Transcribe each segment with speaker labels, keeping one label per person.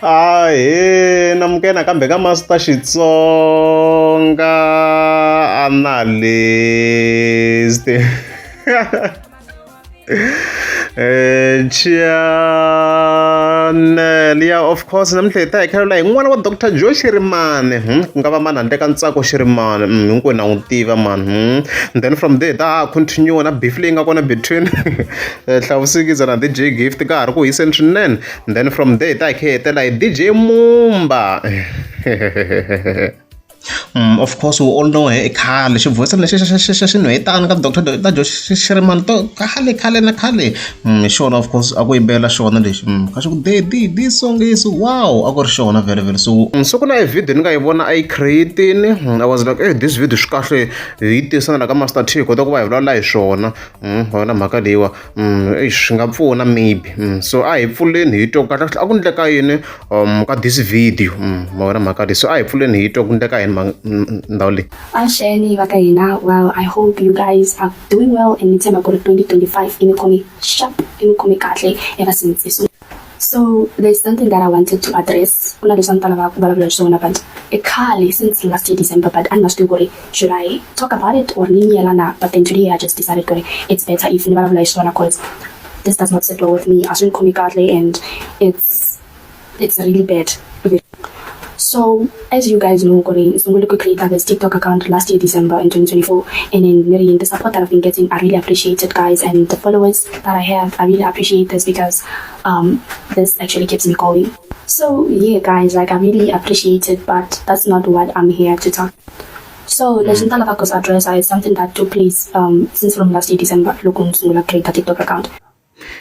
Speaker 1: Ahee namukela nakambe ka Master Xitsonga Analyst. Channel ya of course namuntlha hi ta hi khalela hi n'wana wa Dr Joe Shirimani ku nga va mani handle ka Ntsako Shirimani hinkwenu na n'wi tiva mani then from there hi ta ha continue na beef leyi nga kona between Hlavusikiza na DJ Gift ka ha ri ku hiseni swinene then from there hi ta hi kha hi hetela hi DJ Mumba. Of course we all know i khale xivhoyisana lexi xa xinhwetana ka Doctor ta Joe Shirimani to khale khale na khale hi xona of course a ku yimbelela xona lexi kha xi ku daddy this song is wow a ku ri xona vhele vhele so so ku na e video ni nga yi vona a yi create-ini I was like, hey, this video swi kahle hi yi tisa na la ka Master T hi kota ku va hi vulavula hi swona wa yona mhaka leyiwa eish swi nga pfuna maybe so a hi pfuleni hi twa kahle a ku ndleka yini ka this video ma vona mhaka leyi so a hi pfuleni hi twa ku ndleka yini ndhawu leyi.
Speaker 2: Avuxeni va ka hina well I hope you guys are doing well and ni tshemba ku ri 2025 yi mi khome sharp yi mi khome kahle ever since yi So there's something that I wanted to address ku na leswi a ni ta lava ku vulavula hi swona but i khale since last year December but a ni nga swi tivi ku ri should I talk about it or ni miyela na but then today I just decided ku ri it's better if ni vulavula hi swona cause this does not sit well with me a swi ni khomi kahle and it's really bad. So as you guys know ku ri ni sungule ku create this TikTok account last year December in 2024 and then ni ri the support that I've been getting, I really appreciate it, guys, and the followers that I have, I really appreciate this because this actually keeps me going. So yeah guys, like I really appreciate it, but that's not what I'm here to talk. So leswi ni ta lava ku swi address is something that took place since from last year December loko ni sungula create a TikTok account.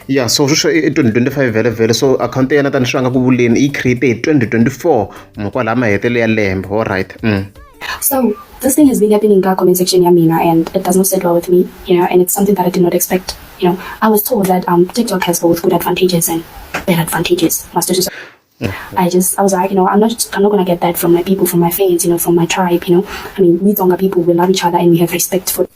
Speaker 1: Ya so sweswo i 2025 vhele vhele so akhawunti ya yena tani swi nga ku vuleni yi create hi 2024 kwalaha mahetelo ya lembe all right.
Speaker 2: So this thing has been happening ka comment section ya mina and it does not sit well with me, and it's something that I did not expect. I was told that TikTok has both good advantages and bad advantages. I was like, I'm not gonna get that from my people, from my fans, from my tribe. I mean, we Tsonga people, we love each other and we have respect for.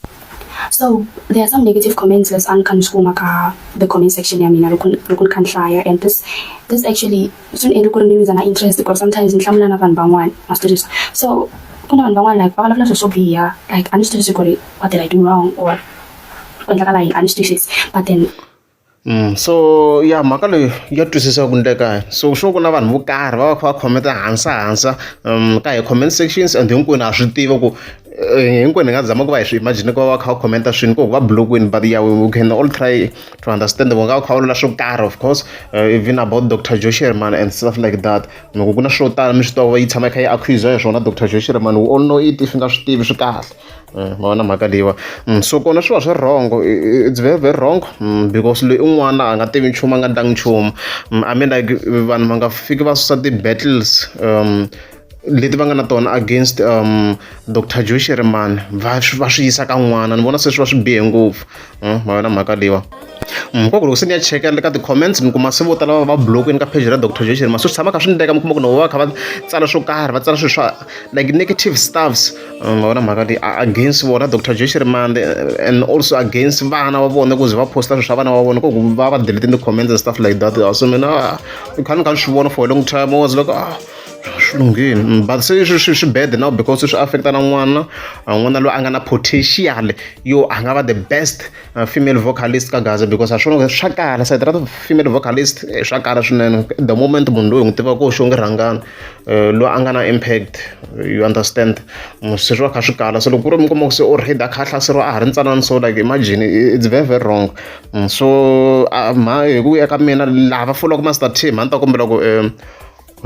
Speaker 2: So there are some negative comments leswi a ni kha ni swi kuma ka the comment section ya mina loko ni kha ni hlaya, and this actually swi ni endle ku ri ni lose na interest because sometimes ni hlamula na vanhu van'wana, ma swi twisisa. So ku na vanhu van'wana like va vulavula swilo swo biha, like a ni swi twisisi ku ri what did I do wrong or ku endlakala yini, a ni swi twisisi, but then
Speaker 1: So ya mhaka leyi ya twisisa ku ndleka so sure ku na vanhu vo karhi va va kha va khomenta hansa hansa ka hi comment sections and hinkwenu ha swi tiva ku hinkwenu hi nga zama ku va hi swi imagine ku va va kha va commenta swini ku va block-wini, but yeah, we can all try to understand va nga va kha va vula swo karhi, of course, even about Dr Joe Shirimani and stuff like that. Loko ku na swo tala mi swi tiva yi tshama yi kha yi accuse hi swona Dr Joe Shirimani, we all know it. If nga swi tivi swi kahle ma vona mhaka leyiwa so kona swi va swi wrong, it's very very wrong because loyi un'wana a nga tivi nchumu, a nga ndlangi nchumu. I mean, like vanhu va nga fiki va susa ti-battles leti va nga na tona against Dr Joe Shirimani va va swi yisa ka n'wana, ni vona se swi va swi bihe ngopfu ma vona mhaka leyiwa. Koko loko se ni ya cheka le ka ti-comments ni kuma se vo tala va va block-ini ka page ra Dr Joe Shirimani, so swi tshama kha swi ndleka mi kuma ku na va kha va tsala swo karhi, va tsala swilo swa like negative stuffs ma vona mhaka leyi against vona Dr Joe Shirimani and also against vana va vona ku ze va posta swilo swa vana va vona ku va va delete ti-comments and stuff like that. So mina kha ni kha ni swi vona for a long time, I was like, ah, swi lunghile, but se swi bad now because swi affecta na n'wana, n'wana loyi a nga na potential yo a nga va the best female vocalist ka Gaza because a swona swa kala side ra female vocalist, swa kala swinene. The moment munhu loyi hi n'wi tivaka ku Xongi Rhangani loyi a nga na impact, you understand, se swi va kha swi kala. So loko ku ri mi kuma ku se already a kha a hlaseriwa a ha ri ntsanana, so like imagine, it's very very wrong. So mha hi ku ya ka mina lava folowaka Master T, mha ni ta kombela ku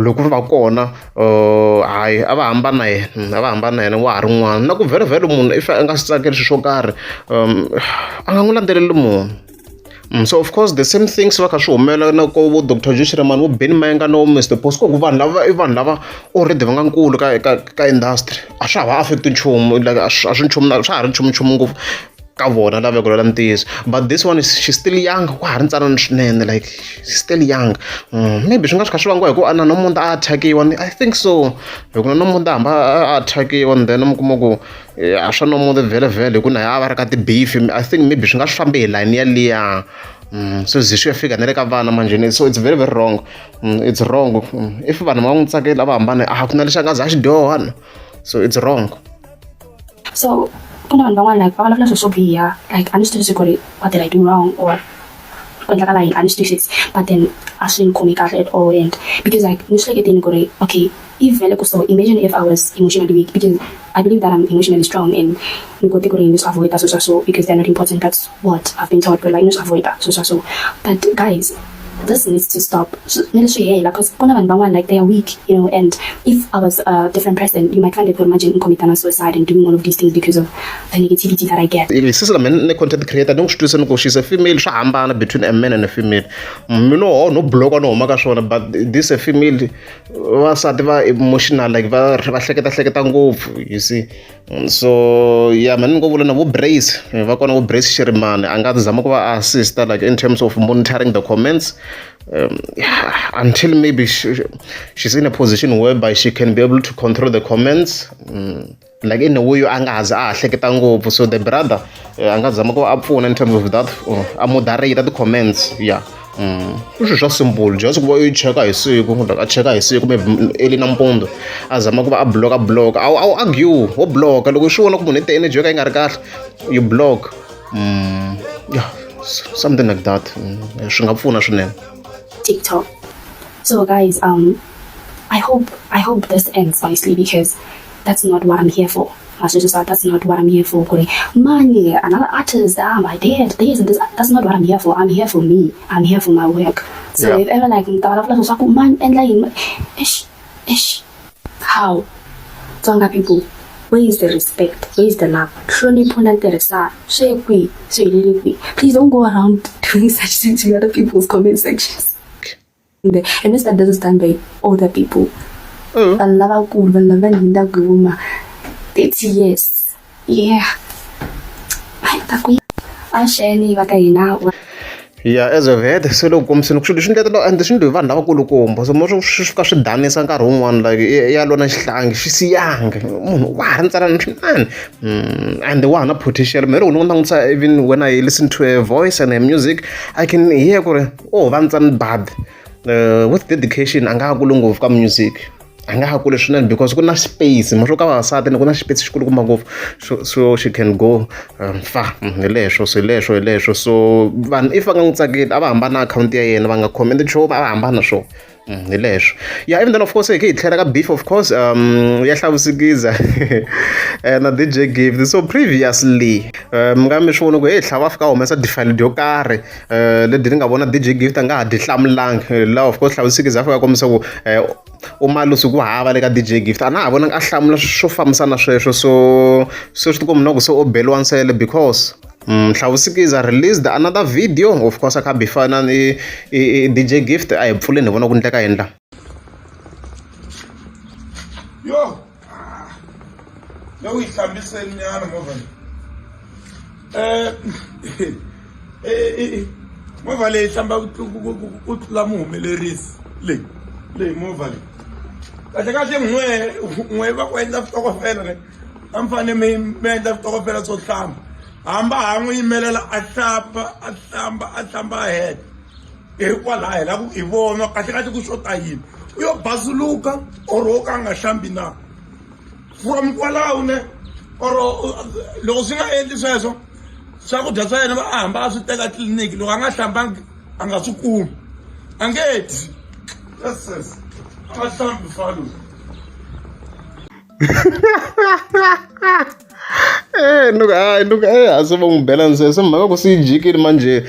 Speaker 1: loko va kona hayi a va hambani na yena, a va hambani na yena, wa ha ri n'wana na ku vhele vhele munhu if a nga swi tsakeli swilo swo karhi a nga n'wi landzeleli munhu. So of course the same things va kha swi humelela na ko vo Dr Joe Shirimani, vo Benny Mayengani, vo Mr Post, ku vanhu lava i vanhu lava already va nga nkulu ka industry, a swa ha va affect nchumu, like a swi nchumu swa ha ri nchumu nchumu ngopfu ka vona lava ku lwela ntiyiso. But this one is, she's still young, wa ha ri ntsanana swinene, like she's still young. Maybe swi nga swi kha swi vangiwa hi ku a na Nomonde a attackiwa, I think so, hi ku na Nomonde hamba a attackiwa and then mi kuma ku a swa Nomonde vhele vhele hi ku na a va ri ka ti-beef. I think maybe swi nga swi fambi hi line yaliya. So ze swi ya fika na le ka vana manjheni, so it's very very wrong. It's wrong. If vanhu va n'wi tsakeli a va hambane, a ku na lexi a nga za a xi dyoha na, so it's wrong.
Speaker 2: So ku na vanhu van'wana, like, va vulavula swilo swo biha, like, a ni swi twisisi ku ri what did I do wrong or ku endlakala yini, a ni swi twisisi, but then a swi ni khomi kahle at all. And because, like, ni swi hleketeni ku ri okay, if vele ku so, imagine if I was emotionally weak, because I believe that I'm emotionally strong and ni kote ku ri ni swi avoida swilo swa so because they're not important. That's what I've been taught, but like, ni swi avoida swilo swa so. But guys, this needs to stop. Ni swi hela, because ku na vanhu van'wana, like, they are weak, and if I was a different person, you might find it, imagine committing suicide and doing all of these things because of the negativity that I get.
Speaker 1: Sisi la ni content creator, ni n'wi swi twisisa ni ku she's a female, swa hambana between a man and a female. Mina ho no bloka no huma ka swona, but this a female, vavasati va emotional, like, va hleketa hleketa ngopfu, you see. So yeah, mani ni ngo vula na vo Brace va kona, vo Brace Shirimani a nga zama ku va assista, like, in terms of monitoring the comments, yeah, until maybe she's in a position whereby she can be able to control the comments, like, in a way a nga ha ze a ha hleketa ngopfu. So the brother a nga zama ku va a pfuna in terms of that, a moderate ti-comments, yeah. I swilo swa simple, just ku va u cheka hi siku, like, a cheka hi siku, maybe early nampundzu, a zama ku va a bloka bloka. A wu argue, wo bloka loko u swi vona ku munhu i te energy yo ka yi nga ri kahle, you block. Yeah, something like that. Swi nga pfuna swinene.
Speaker 2: TikTok. So guys, I hope this ends honestly, because that's not what I'm here for. That's not what I'm here for. Going money, another artist, ah, my dad, this and this. That's not what I'm here for. I'm here for me. I'm here for my work. So if ever, like, man and like, ish, ish, how? Tsonga people, where is the respect? Where is the love? Hlonipho na ntirhisano swi ye kwihi? Swi helele kwihi? Please don't go around doing such things in other people's comment sections. And this, that doesn't stand by other people. Vanhu lavakulu, vanhu lava hundzaka hi vo ma 30 years. Yeah. Hayi, ta ku avuxeni va ka hina.
Speaker 1: Yeah, as I've heard, se loko kombiseni ku swilo leswi ndlela ende swi endliwe hi vanhu lavakulukumba, so mo swi fika swi danisa nkarhi wun'wani, like, ya lona xihlangi xi siyanga munhu wa ha ri ntsanana swinene, and wa ha na potential. Me loko ni n'wi langutisa, even when I listen to her voice and her music, I can hear ku ri o va ntsana, but with dedication a nga ha kuli ngopfu ka music, a nga ha kuli swinene, because ku na space ma swo ka vavasati ni ku na space xikulukumba ngopfu, so she can go far. Hi leswo, so hi leswo, hi leswo. So vanhu if va nga n'wi tsakeli, a va hambana akhawunti ya yena, va nga comment nchumu, a va hambana swo. Hi leswo. Yeah, even then, of course, hi khe hi tlhela ka beef, of course, ya Hlavusikiza na DJ Gift. So previously, mi nga mi swi vona ku hey, Hlava fika humesa defile yo karhi, leti ni nga vona DJ Gift a nga ha di hlamulangi laha. Of course, Hlavusikiza a fika kombisa ku u malusi ku hava le ka DJ Gift, a na ha vonanga a hlamula swo fambisana sweswo. So se swi tikomba na ku se u beliwa nsele, because Hlavusikiza released another video, of course, a kha bifana ni i DJ Gift. A hi pfuleni hi vona ku ndleka yini la.
Speaker 3: Yo, le u yi hlambiseni nyana movha leyi. Movha leyi hlamba ku tlula muhumelerisi leyi, leyi movha leyi. Kahle kahle, n'we va ku endla switokofela ne, a mi fanele mi endla switokofela swo hlamba, hamba ha n'wi yimelela a hlamba, a hlamba, a hlamba, a heta. Hikwalaho hi lava ku i vona kahle kahle ku xota yini, u yo basuluka or wo ka a nga hlambi na from kwalaho ne, or loko swi nga endli sweswo, swakudya swa yena va a hamba a swi teka tliliniki, loko a nga hlambangi a nga swi kumi, a nge dyi. Yes, yes, a nga hlambi falo.
Speaker 1: Ni ku hayi, ni ku a se va n'wi bela nse, se mhaka ku se yi jikile manjhe,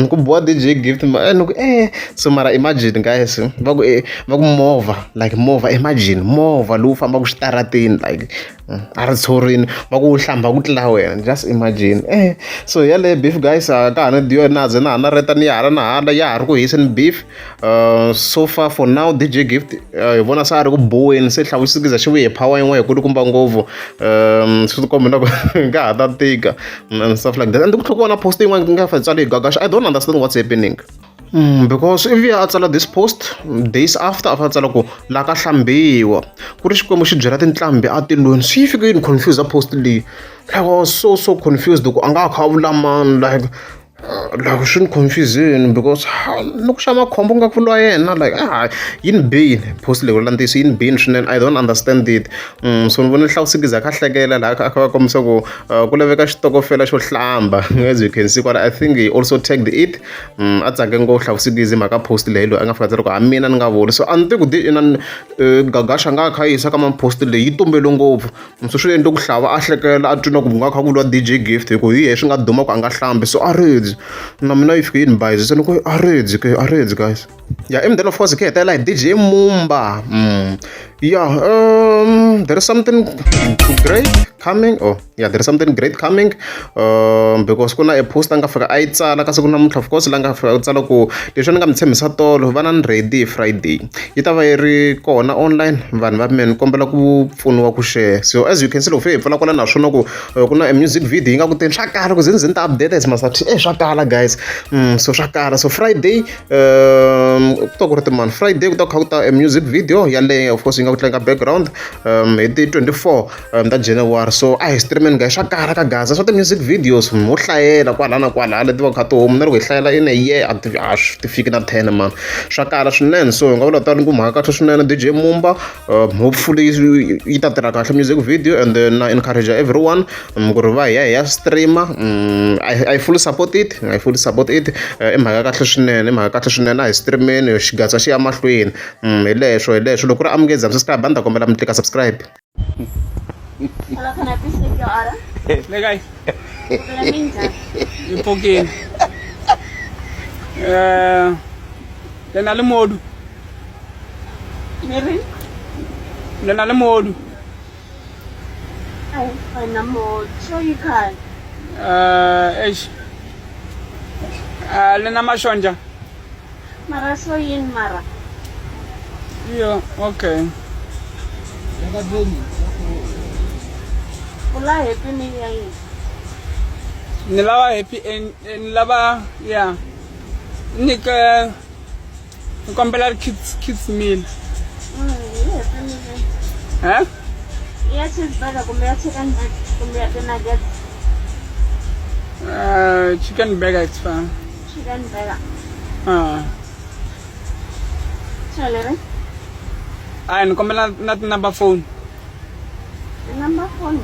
Speaker 1: ku biwa DJ Gift. Ni ku so mara imagine guys, va ku va ku movha, like, movha, imagine movha lowu fambaka xitaratini, like, a ri tshorini, va ku wu hlamba ku tlula wena, just imagine. So yaleyo beef, guys, a ka ha ni diyo na ze na ha na reta ni ya hala na hala, ya ha ri ku hiseni beef. So far, for now, DJ Gift, hi vona se a ri ku boweni, se Hlavusikiza xi vuye hi power yin'we hi kulukumba ngopfu. Swi tikomba na ku ka ha ta tika and stuff like that. And ku tlhela ku va na post yin'wana nga fa tsale hi Gagash. I don't understand what's happening. Because if ya a tsala this post, days after a fa tsala ku la ka hlambiwa ku ri Xikwembu xi byela tinqambi a tilweni, swi yi fike yi ni confuse post leyi. Like, I was so so confused ku a nga kha a vula mani, like. Loko swi ni confuse-ini because ni ku xa makhombo nga ku vuriwa yena like a yi ni bini post leyi vula ntiyiso yi ni bini swinene. I don't understand it. So ni vone Hlawusikiza a kha a hlekela laha a kha va kombisa ku ku laveka xitokofela xo hlamba. As you can see kwala, I think he also tagged it. A tsake ngopfu Hlawusikiza hi mhaka post leyi loyi a nga fika tsala ku ha mina ni nga vuli. So a ni tivi ku inani Gagash a nga kha a yisa ka ma-post leyi yi tumbele ngopfu. So swi endle ku Hlava a hlekela a twi na ku nga kha ku vuriwa DJ Gift hi ku hi yehe swi nga duma ku a nga hlambi. So a redzi na mina yi fike yi ni bayizisa ni ku a redzi ke a redzi guys. Yeah, and then of course hi hetelela hi DJ Mumba. Yeah, there is something great coming. Oh yeah, there is something great coming, because ku na a post a nga fika a yi tsala ka siku namuntlha. Of course la nga fika a tsala ku leswi ni nga mi tshembisa tolo va na ni ready Friday yi ta va yi ri kona online. Vanhu va mina ni kombela ku pfuniwa ku share. So as you can see, loko fike hi pfula kwala naswona ku ku na a music video yi nga ku teni swa kala ku ze ni ze ni ta update as masati e swa kala guys. So swa kala. So Friday, ku ta ku ri timani Friday ku ta kha ku ta a music video yaleyo, of course yi nga ku tlanga background hi ti 24 ta January. So a hi streaming guys, swa kala ka Gaza swa ti-music videos mo hlayela kwala na kwala leti va kha ti huma na loko hi hlayela in a year a ti a swi ti fiki na 10 man, swa kala swinene. So hi nga vula tani ku mhaka kahle swinene DJ Mumba, hopefully yi ta tirha kahle music video, and then na encourage everyone ku ri va hi ya hi ya streamer. I fully support it, I fully support it. I mhaka kahle swinene, i mhaka kahle swinene. A hi streameni xigatsa xi ya mahlweni. Hi leswo hi leswo. Loko ku ri amukeza subscribe a ni ta kombela mi tlika subscribe.
Speaker 4: Hello, can I please take your order?
Speaker 5: Le kae?
Speaker 4: Minjhani?
Speaker 5: Hi pfukile. Le na le modu?
Speaker 4: Ni ri?
Speaker 5: Le na le modu?
Speaker 4: Ai, wena modu. Sure you can.
Speaker 5: Eish. Le na maxonja?
Speaker 4: Mara so yini mara?
Speaker 5: Iyo, okay.
Speaker 4: U la happy new year yini?
Speaker 5: Ni lava happy ni lava ya. Nyike ni kombela kids meal.
Speaker 4: Hi happy new year.
Speaker 5: Eh?
Speaker 4: I ya cheeseburger kumbe ya chicken burger kumbe ya ti-nuggets?
Speaker 5: Chicken burger it's fine.
Speaker 4: Chicken burger.
Speaker 5: Ah.
Speaker 4: Xo leri?
Speaker 5: Ai ni kombela na ti-number phone.
Speaker 4: Ti-number phone.